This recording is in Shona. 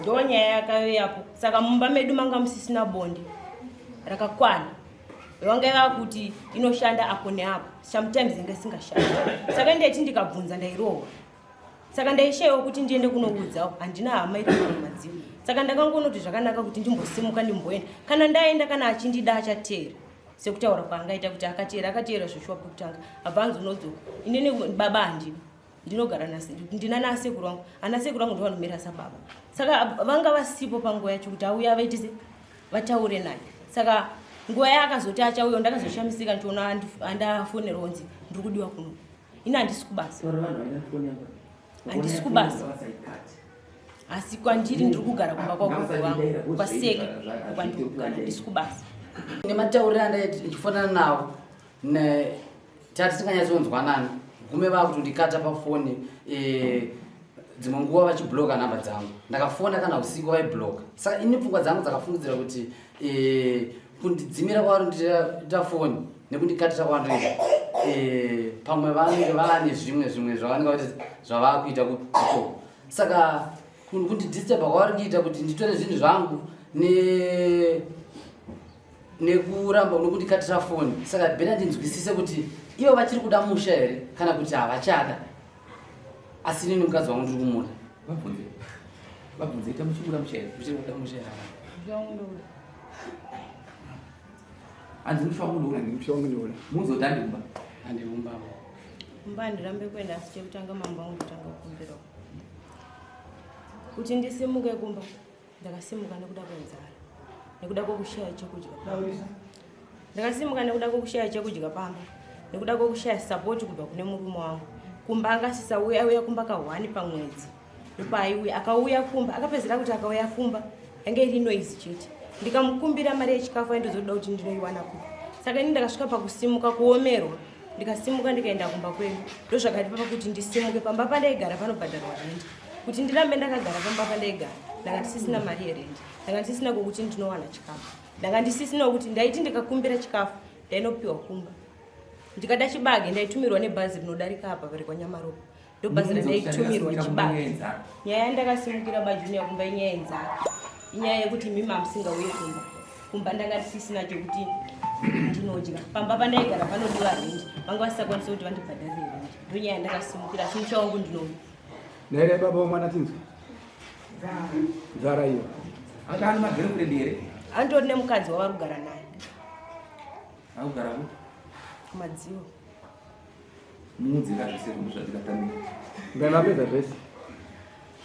Ndo nyaya yakaveyapo. Saka mumba medu manga musisina bonde rakakwana. Vanga vakuti inoshanda apo neapo, sometimes inga isingashandi. Saka ndaiti ndikabvunza ndairohwa. Saka ndaishayiwa kuti ndiende kunoudzawo, handina hama iri kumadziwo. Saka ndakangonoti zvakanaka kuti ndimbosimuka ndimboenda. Kana ndaenda, kana achindida achateera. Sekutaura kwaangaita kuti akateera, akateera zveshuwa pekutanga. Abva anzi unodzoka. Inini baba handina. Ndinogara ndina nasekuru vangu. Ana sekuru vangu ndovanomira sababa. Saka vanga vasipo panguva yacho kuti auya vaite se vataure naye. Saka nguva yaakazoti achauya ndakazoshamisika ndichiona andafonerwa kunzi ndiri kudiwa kuno. Ini handisi kubasa. Handisi kubasa. Asi kwandiri ndiri kugara kumba kwagogo vangu kwaseke kwandiri kugara, handisi kubasa. Nematauriro andaiti ndichifonana navo tati tisinganyatsonzwanani, gume vakutondikata pafoni, dzimwe nguva vachibloka namba dzangu. Ndakafona kana usiku vaibloka. Saka ini pfungwa dzangu dzakafungidzira kuti kundidzimira kwavari ndita foni nekundikatira kwavandoita, pamwe vanenge vane zvimwe zvimwe zvavanenge vaiti zvavakuita ikoko. Saka kundidisturba kwavari kuita kuti nditore zvinhu zvangu nekuramba nekundikatira foni. Saka bhena ndinzwisise kuti ivo vachiri kuda musha here kana kuti havachada. Asi inini mukadzi wangu ndiri kumuda. Vabvunze. Vabvunze, ita muchibuda musha here? Muchiri kuda musha here? Hanzi musha wangu ndoura. Musha wangu ndoura. Muzoti handi kumba. Handi kumba. Kumba handirambe kuenda, asi chekutanga mambo wangu kutanga kukumbirawo kuti ndisimuke kumba. Ndakasimuka nekuda kwenzara, nekuda kwekushaya chekudya pamba. Ndakasimuka nekuda kwekushaya chekudya pamba, nekuda kwekushaya support kubva kune murume wangu. Kumba angasisauya, auya kumba ka1 pamwedzi. Ndopaaiuya, akauya kumba, akapedzera kuti akauya kumba yange iri noise chete. Ndikamukumbira mari yechikafu aindozoda kuti ndinoiwana kupi. Saka ini ndakasvika pakusimuka kuomerwa, ndikasimuka ndikaenda kumba kwedu. Ndozvakatipa pakuti ndisimuke pamba pandaigara panobhadharwa rent. Kuti ndirambe ndakagara pamba pandaigara, ndanga ndisisina mari yerent, ndanga ndisisina kwekuti ndinowana chikafu, ndanga ndisisina kuti ndaiti ndikakumbira chikafu ndainopiwa kumba. Ndikada chibage ndaitumirwa nebhazi rinodarika apa pari kwaNyamaropa, ndobhazi randaitumirwa chibage. Nyaya yandakasimukira baJunior kumba inyaya yenzara, inyaya yekuti mimi hamusingauye kumba. Kumba ndanga ndisisina chekuti ndinodya. Pamba pandaigara panodiwa rent, vanga vasisakwanisi kuti vandibhadharire rent. Ndonyaya yandakasimukira, asi musha wangu ndinoda. Nere baba womwana tinzwe. Nzara iyo. Anga ane magirlfriend here? Anditori nemukadzi wavari kugara naye. Akugara kupi? Kumadziwo. Muudze ka zvese zvinhu zvandikatamira. Ndakapedza zvese.